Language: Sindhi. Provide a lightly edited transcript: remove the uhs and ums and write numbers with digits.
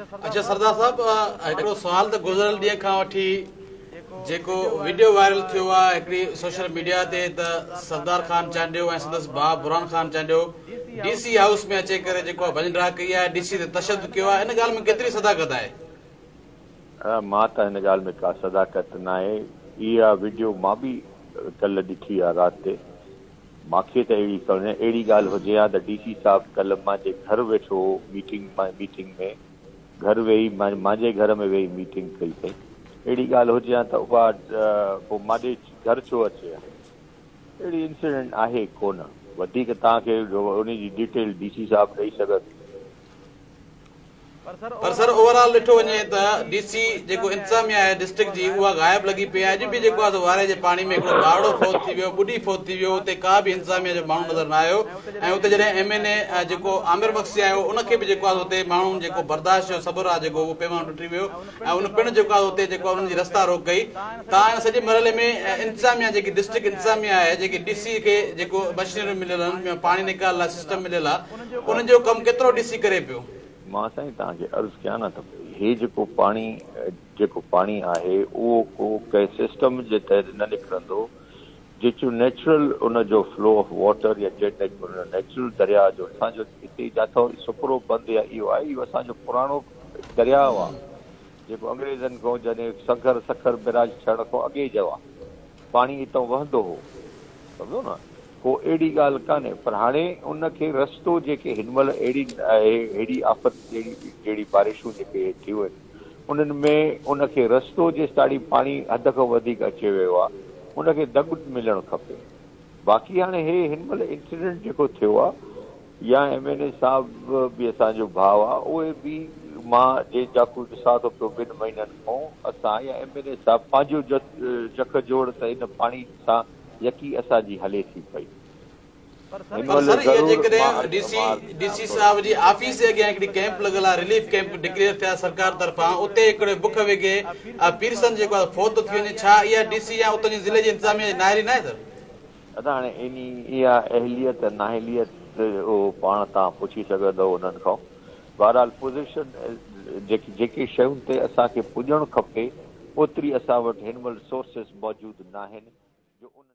اڇا سردار صاحب هڪڙو سوال ته گذريل ڏينهن کان وٺي جيڪو وڊيو وائرل ٿيو آهي هڪڙي سوشل ميڊيا تي ته سردار خان چانڊيو ۽ سندس ڀاء برهان Khan Chandio D C house ۾ اچي ڪري جيڪو آهي ڀڃ ڊاهه ڪئي آهي ڊي سي تي تشدد ڪيو آهي ان ڳالهه ۾ ڪيتري صداقت آهي؟ مان ته هن ڳالهه ۾ ڪا صداقت ناهي اها وڊيو مان به ڪلهه ڏٺي آهي رات تي مانکي ته اهڙي ڪونه اهڙي ڳالهه هجي ها ته ڊي سي صاحب ڪلهه مانجي گهر ويٺو هو ميٽنگ ميٽنگ ۾ گهر ويهي مانجي گهر ۾ ويهي ميٽنگ ڪئي اٿئي اهڙي ڳالهه هجي ها ته اها پوء مانڏي گهر ڇو اچي ها اهڙي انسيڊنٽ آهي ڪونه وڌيڪ توهان کي ان جي ڊيٽيل ڊي سي صاحب ڏئي سگهندو. پر سر اوور آل ڏٺو وڃي ته ڊي سي جيڪو انتظاميا آهي ڊسٽرڪٽ جي اها غائب لڳي پئي آهي اڄ به جيڪو آهي سو واري جي پاڻي ۾ هڪڙو ٻارڙو فوت ٿي ويو ٻڏي فوت ٿي ويو اتي ڪا به انتظاميا جو ماڻهو نظر نه آيو ۽ اتي جڏهن ايم اين اي جيڪو عامر مگسي آيو ان کي به جيڪو آهي اتي ماڻهن جيڪو برداشت جو صبر آهي جيڪو اهو پيمانو ٽٽي ويو ۽ ان پڻ جيڪو آهي اتي جيڪو آهي انهن جي رستا روڪ ڪئي تان ان سڄي مرحلي ۾ انتظاميا جيڪي ڊسٽرڪٽ انتظاميا آهي جيڪي ڊي سي کي جيڪو مشينريون مليل آهن پاڻي نيڪال لاء سسٽم مليل آهي انهن جو ڪم ڪيترو ڊي سي ڪري پيو. مان سائين توهان کي عرض ڪيان نه ته هي جيڪو پاڻي جيڪو پاڻي آهي اهو ڪو ڪنهن سسٽم جي تحت نه نڪرندو جيڪو نيچرل ان جو فلو آف واٽر يا نيچرل درياء جو اسان جو هتي جاٿو سپرو بند يا اهو آهي اهو اسان جو پراڻو درياء آهي جيڪو انگريزن کان جڏهن سکر سکر بئراج ٺهڻ کان اڳي جو آهي پاڻي هتان وهندو هو سمجهو نه ڪو اهڙي ڳالهه ڪانهي پر هاڻي ان کي رستو جيڪي هن مهل اهڙي اهڙي آفت جهڙي جهڙي بارشون جيڪي ٿيون آهن انهن ۾ ان کي رستو جيستاڻي پاڻي حد کان وڌيڪ اچي ويو آهي ان کي دڳ ملڻ کپي باقي هاڻي هي هن مهل انسيڊنٽ جيڪو ٿيو آهي يا ايم اين اي صاحب به اسان جو ڀاء آهي اهي به مان جي جاکو ڏسان ٿو پيو ٻن مهينن کان اسان يا ايم اين اي صاحب پنهنجو جک جوڙ ته ان پاڻي سان يڪي اسان جي هلي ٿي پئي. هن پر مهل سر اها ضرور جيڪڏهن مان ڊي سي مان ڊي سي صاحب جي آفيس جي اڳيان هڪڙي ڪئمپ لڳل آهي رليف ڪئمپ ڊڪليئر ٿيا سرڪار طرفان اتي هڪڙي بک وگهي پيرسن جيڪو آهي فوت ٿي وڃي ڇا اها ڊي سي يا اتان جي ضلعي جي انتظاميا جي نااهلي ناهي سر؟ ادا هاڻي انهي اها اهليت نااهليت اهو پاڻ توهان پڇي سگهندؤ انهن کان بهرحال پوزيشن جيڪي جيڪي شين تي اسان کي پڄڻ کپي اوتري اسان وٽ هن مهل سورسز موجود ناهن جو انهن.